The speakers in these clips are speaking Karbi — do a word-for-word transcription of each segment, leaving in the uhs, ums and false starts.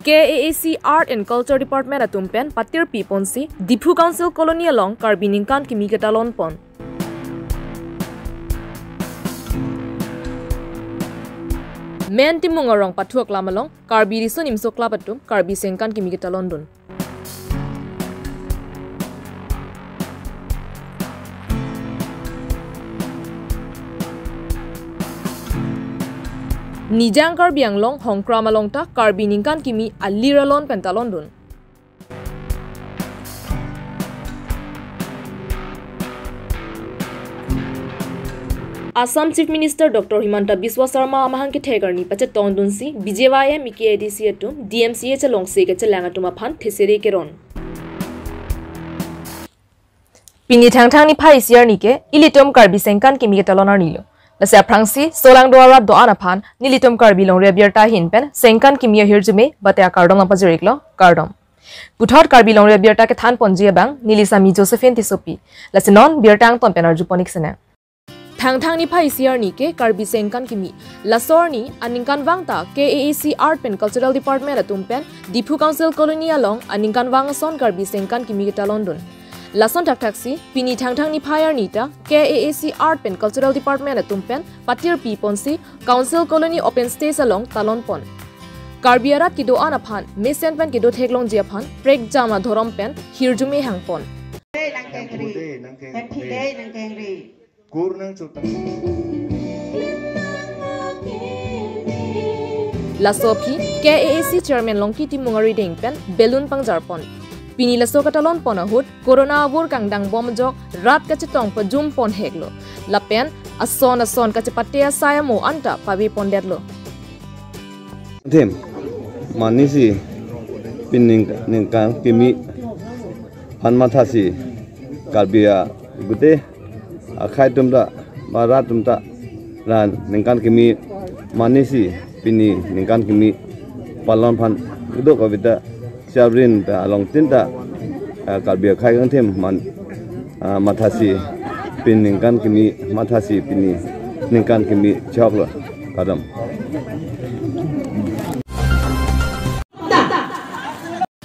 K A A C Art and Culture Department atum pen patir pi ponsi Diphu Council Colony along Karbi ningkan kimi ketalon pon. Men Timung arong pathu aklam along Karbi Riso Nimso Club atum Karbi sengkan kimi ketalon dun. Nijang Karbi Anglong Hongkram along ta Karbi ningkan kimi alir alon pen talon dun. Assam Chief Minister Doctor Himanta Biswa Sarma amahang kethek arni pachetong dunsi B J Y M E K A D C atum D M C H alongsi kachelang atum aphan thesere keron. Pini Thangthang niphai isi arni ke ilitum Karbi sengkan kimi ketalon arni lo. Lasi aphrangsi solang do arat do-an aphan nelitum Karbi longri abirta ahin pen sengkan kimi ahirjume bate akardom nangpajir-iklo, kardom. Puthot Karbi longri abirta kethan ponji abang neli Sami Josephine Tissopi. Lasi non birta angton pen arju pon-ik sene. Thangthang niphai isi arni ke Karbi sengkan kimi. Laso arni aningkanvang ta K A A C Art pen Cultural Department atum pen Diphu Council Colony along aningkanvang ason Karbi sengkan kimi ketalon dun. Lason thakthaksi pini Thangthang niphai arni ta K A A C Art pen Cultural Department atum pen patir pi ponsi Council Colony open stage along talon pon. Karbi arat kedo-an aphan mesen pen kedo theklongji aphan prekjam adhorom pen hirjume hang pon. Nangkengri. Happy day, nangkengri. Kur nang chuta. Laso aphi K A A C Chairman Longki Timung arideng pen balloon pangjar pon. Pini laso katalon pon ahut Corona avur kangdang bom ajok rat kachetong pajum pon heklo. Lapen ason ason kachepate asai amo anta pave pondetlo. Thim, manisi pini ningkan kimi aphan mathasi Karbi a gute akhai atum ta, ba rat atum ta, la ningkan kimi manisi pini ningkan kimi palon aphan kedo kavita siabrin ta along tin ta, eh, Karbi akhai kangthim man, ah, mathasi pini ningkan kimi, mathasi pini ningkan kimi choklo, kardom.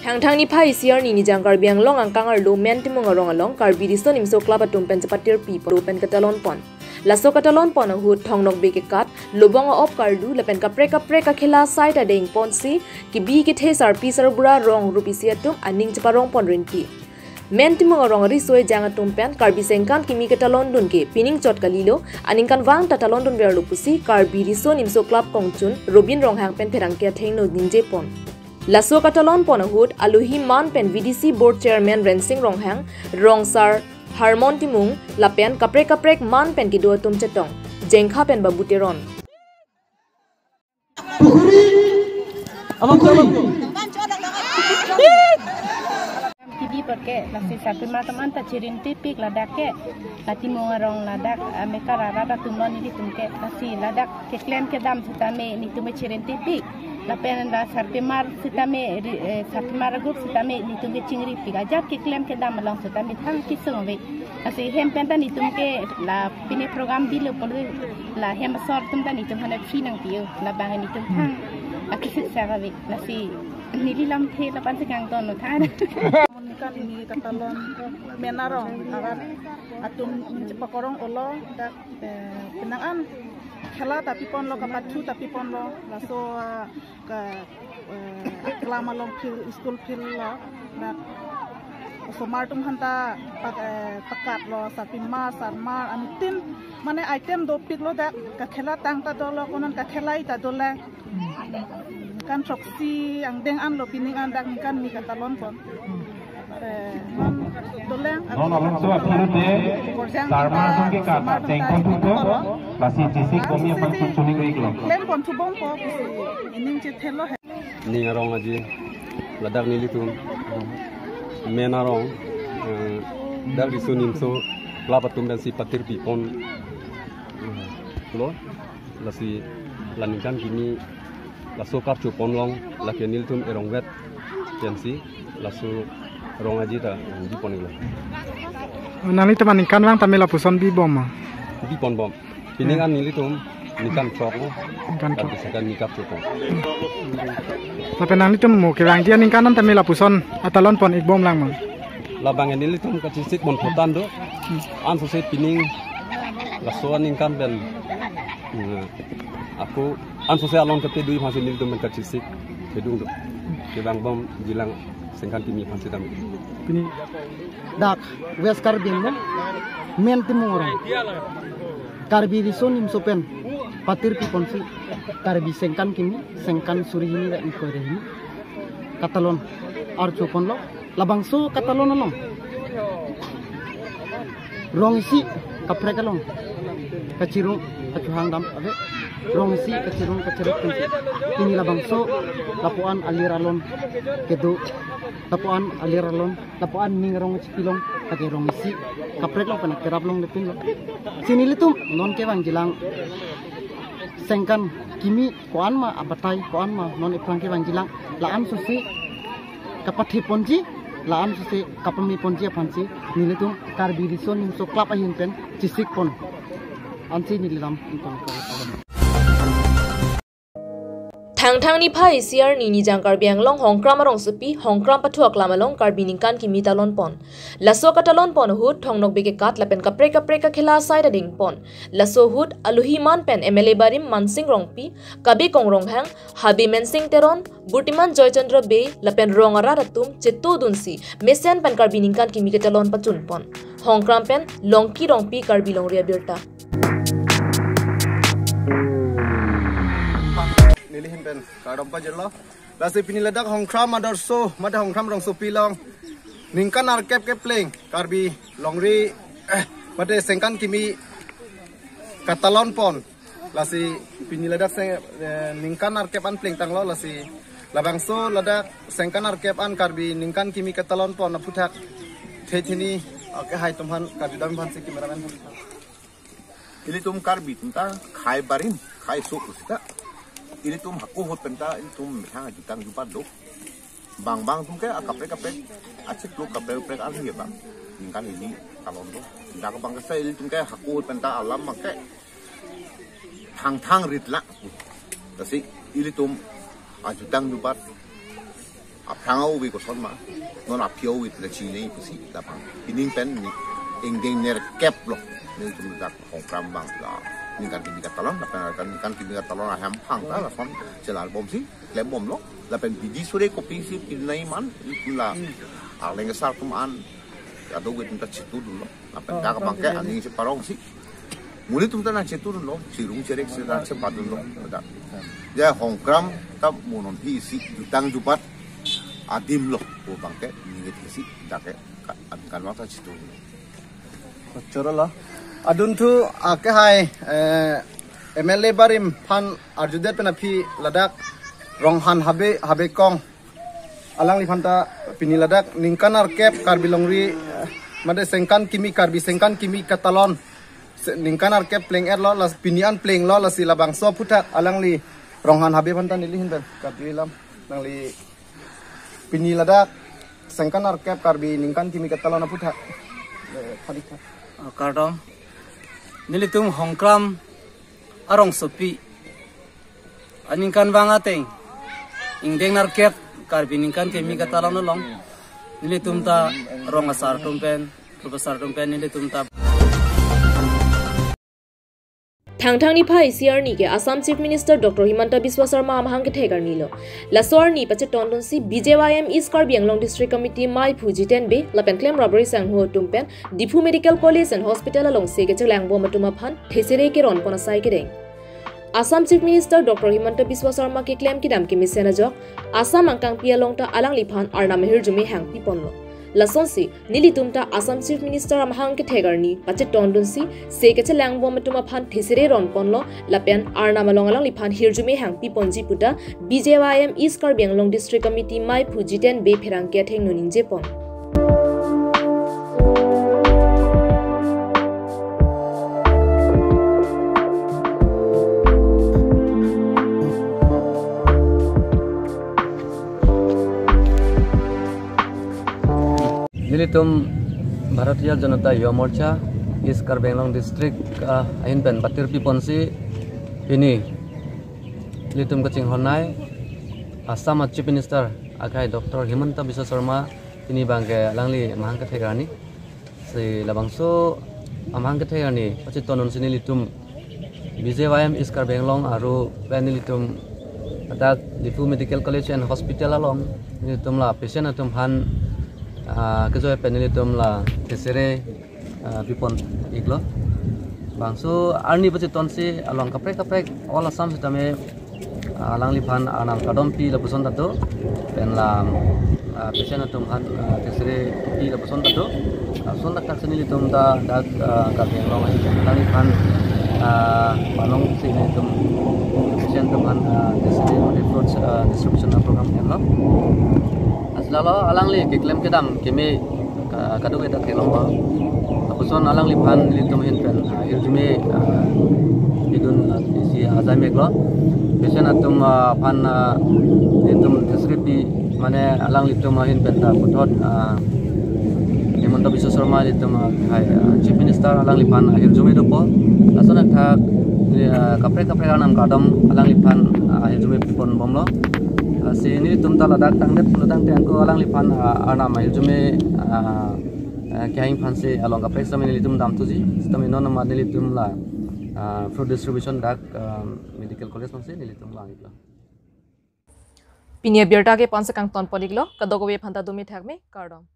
Thangthang niphai isi arni Nijang Karbi Anglong angkang arlo Men Timung arong along Karbi Riso Nimso Club atum pen chepatir pi pon pen katalon pon. Laso katalon pon ahut thong nokbe kekat, lobong a-op kardu lapen kaprek kaprek kakhela asai ta deng ponsi kebi kethe sarpi sarbura rong rup isi atum aning cheparong pon rinti. Men Timung arong ariso ejang atum pen Karbi sengkan kimi ketalon dun ke pining chot kalilo, aningkanvang ta talon dunverlo pusi Karbi Riso Nimso Club kongchun Robin Ronghang pen pherangke athengno ningje pon. Laso katalon pon ahut alohi man pen V D C Board Chairman Rensing Ronghang, Rongsar Harmon Timung lapen kaprek kaprek man pen kedo atum chetong, Jengkha pen Babu Teron. Pukhuri, abang pukhuri. T V porke, lasi sarpimar atum anta chirin tipik ladak ke, la Timung arong ladak, amekar arat atum lo nelitum ke, lasi ladak keklem kedam sitame netum chirin tipik. Lapen la sarpimar sitame, ri-, eh, sarpimar group sitame netum ke chingripik. Ajat keklem kedam along sitame thang kesung ave. Lasi hem pen ta netum ke la pini program bilo pulo, la hem asor atum ta netum aphan free nangpiyo. Labang netum thang akisik sa ave. Lasi neli lamthe lapu-an si kangton lo tha. Ningkan kimi katalon Men arong arat atum ningje pakorong olo dak, eh, penang an khela ta piponlo, kapathu ta piponlo, laso, ah, ka, eh, aklam along field, school field lo dak osomar atum aphan ta pak-, eh, pakatlo, sarpimar, sarmar, anuttin mane item dopiklo dak, kakhela tang ta dolo, konon kakhelai ta dolang. Ningkan throksi angdeng anlo pining an dak ningkan kimi katalon pon. Eh, non doleng. Non along so aphi rute, Borjang sarma ta, atum ke ka, sarma atum teng ta pon thupo, itum lasi jisik komi aphan sisi chuning riklo. Klem pon thubom po, pusi ining chethelo he. Ning arong aji, ladak nelitum Men arong, eh, dak Riso Nimso Club atum pensi patir pi pon, eh, lo. Lasi la ningkan kimi laso karcho ponlong, lake nelitum erongvet pensi laso rong aji ta bi pon-iklo. Nanglitum aningkanvang tame lapuson bibom ma? Bi ponbom. Pining an nelitum Ningkan throk lo. Ningkan throk. Karbi sengkan ningkan throk lo. Lapen nanglitum mo kevangji aningkan an tame lapuson atalon pon-ikbom lang ma? Labang nelitum kachesik pon photan do. Ansose pining laso aningkan pen, hmm, ako ansose along kate dui aphansi nelitum pen kachesik kedung do. Kevangbomji lang sengkan kimi aphansi tame. Pini dak West Karbi Anglong, Men Timung arong, Karbi Riso Nimso pen patirpi ponsi Karbi sengkan kimi, sengkan suri hini ra ingkoi ra hini katalon archo ponlo. Labangso katalon along rong isi kaprek along kachirung kachohang dam ave. Rong isi kachirung kachirut pensi pini labangso lapuan alir alon kedo, lapuan alir alon, lapuan ning rong chipilong, lake rong isi kaprek along pen kerap along lepin lo. Si nelitum non kevangji lang sengkan kimi ko-an ma abatai, ko-an ma non ephrang kevangji lang, la-ansose kapathe ponji, la-ansose kapame ponji aphansi nelitum Karbi Riso Nimso Club ahin pen chesik pon. Ansi neli lam ingkong ko. Thangthang niphai isi arni Nijang Karbi Anglong Hongkram arongsopi Hongkram pathu aklam along Karbi ningkan kimi talon pon. Laso katalon pon ahut thong nokbe kekat lapen kaprek kaprek kakhela asai ta ding pon. Laso ahut alohi man pen M L A barim Mansing Rongpi, Kabi Kong Ronghang, Habe Mensing Teron, Burtiman Joychandra Bey lapen rong arat atum chetodunsi mesen pen Karbi ningkan kimi ketalon pachun pon. Hongkram pen Longki Rongpi, Karbi Longri Abirta. Neli ahin pen kardom pajirlo. Lasi pini ladak Hongkram adorso, mate Hongkram rongsopi along ningkan arkep kepleng Karbi Longri, eh, mate sengkan kimi katalon pon. Lasi pini ladak seng, eh, ningkan arkep an plengtanglo, lasi labangso ladak sengkan arkep an Karbi ningkan kimi katalon pon aphuthak thethini, oke, hai tum aphan, Karbi dam aphansi, cameraman aphan. Ilitum Karbi atum ta khei barim, khei sok sita. Ilitum hako ahut pen ta ilitum methang ajutang jubat do. Bang bang atum ke akaprek kaprek, achiklo kaprek kaprek arni abang ningkan hini talon do. Dak abang ke sa ilitum ke hako ahut pen ta alam abang ke thangthang rit lang. Lasi ilitum ajutang jubat aphrang ave koson ma, non aphi ave ta chinine pusi labang. Pining pen ni ingdeng nerkep lo nelitum dak Hongkram abang la ningkan kimi katalon, lapen ningkan kimi katalon ahem phang ta lason chelarbomsi klembomlo. Lapen bidi sore kopisi pinai man la arleng asar atum an kadokave atum ta chetodunlo. Lapen dak abang ke aning si parongsi, nelitum ta nangchetodunlo, chirung cherek si nangchepadunlo. Dak ya Hongkram ta mo non aphi si jutang jubat adim lo pu abang ke ningit si dak ke ka-, aningkan abang ta chetodunlo. Chorolo. Adunthu, ah, ke hai, eh, M L A barim aphan arjudet pen aphi ladak Ronghang Habe, Habe Kong alangliphan ta pini ladak ningkan arkep Karbi Longri, eh, mate sengkan kimi, Karbi sengkan kimi katalon se-, ningkan arkep pleng-etlo, las pini an plenglo, lasi labangso aphuthak alangli Ronghang Habe aphan ta neli ahin pen Karbi lam, nangli pini ladak sengkan arkep Karbi ningkan kimi katalon aphuthak, eh, phadik tha. Ah, kardom. Nelitum Hongkram arongsopi aningkanvang ateng ingdeng nerkep Karbi ningkan kimi katalon along nelitum ta rong asar atum pen, rup asar atum pen nelitum ta. Thangthang niphai isi arni ke Assam Chief Minister Doctor Himanta Biswa Sarma amahang kethek arni lo. Laso arni pachetondunsi B J Y M East Karbi Anglong District Committee meiphu Jiten Bey lapen klemrap ri sangho atum pen Diphu Medical College and Hospital along se kechelangbom atum aphan thesere keron pon asai kedeng. Assam Chief Minister Doctor Himanta Biswa Sarma keklem kedam kemesen ajok, Assam angkangpi along ta alangliphan Arnam ahirjume hangpi ponlo. Lasonsi, nelitum ta Assam Chief Minister amahang kethek arni pachetondunsi, se kechelangbom atum aphan thesere ron ponlo, lapen Arnam along alangliphan hirjume hangpi ponji puta, B J Y M East Karbi Anglong District Committee meiphu Jiten Bey pherangke athengno ningje pon. Nelitum Bharatiya Janata Yuva Morcha East Karbi Anglong District, ah, ahin pen patirpi ponsi Pini ilitum kachinghonnei Assam a Chief Minister akhai Doctor Himanta Biswa Sarma, pini abangke alangli amahang kethek arni. Si labangso amahang kethek arni pachiton unsi nelitum B J Y M East Karbi Anglong aru pen nelitum ladak Diphu Medical College and Hospital along nelitum la patient atum aphan, ah, kejoi pen nelitum la thesere, ah, pipon iklo. Bangso arni pachiton si along kaprek kaprek all Assam sitame, ah, alangliphan arnam kardom pi lapuson ta do, pen la, ah, patient atum aphan, ah, thesere pi lapuson ta do. Lapuson thakthak si nelitum ta dak, ah, Karbi Anglong alangliphan, ah, panong si nelitum patient atum aphan, ah, thesere mate fruits, ah, distribution program henlo. Lasi lalo alangli keklem kedam keme ka-, kadokave ta theklongpo. Lapuson alangliphan nelitum ahin pen, ah, hirjume, ah, idun, ah, isi ajai meklo. Patient atum, ah, aphan, ah, nelitum thesere pi mane alanglitum ahin pen ta puthot, ah, Himanta Biswa Sarma nelitum, ah, hai, ah, Chief Minister alangliphan, ah, hirjume dopo. Lason athak, ah, kaprek kaprek arnam kardom alangliphan, ah, hirjume ponbomlo. Lasi nelitum ta ladak tangdet ladak tangdet ako alangliphan, ah, arnam hirjume, ah, ah, kehang aphan si along kaprek sitame nelitum damthuji. Sitame non amat nelitum la, ah, fruit distribution dak, ah, Medical College alongsi nelitum lang-iklo. Pini abirta ke ponsi kangton pon-iklo, kadokave aphanta dumi thakme, kardom.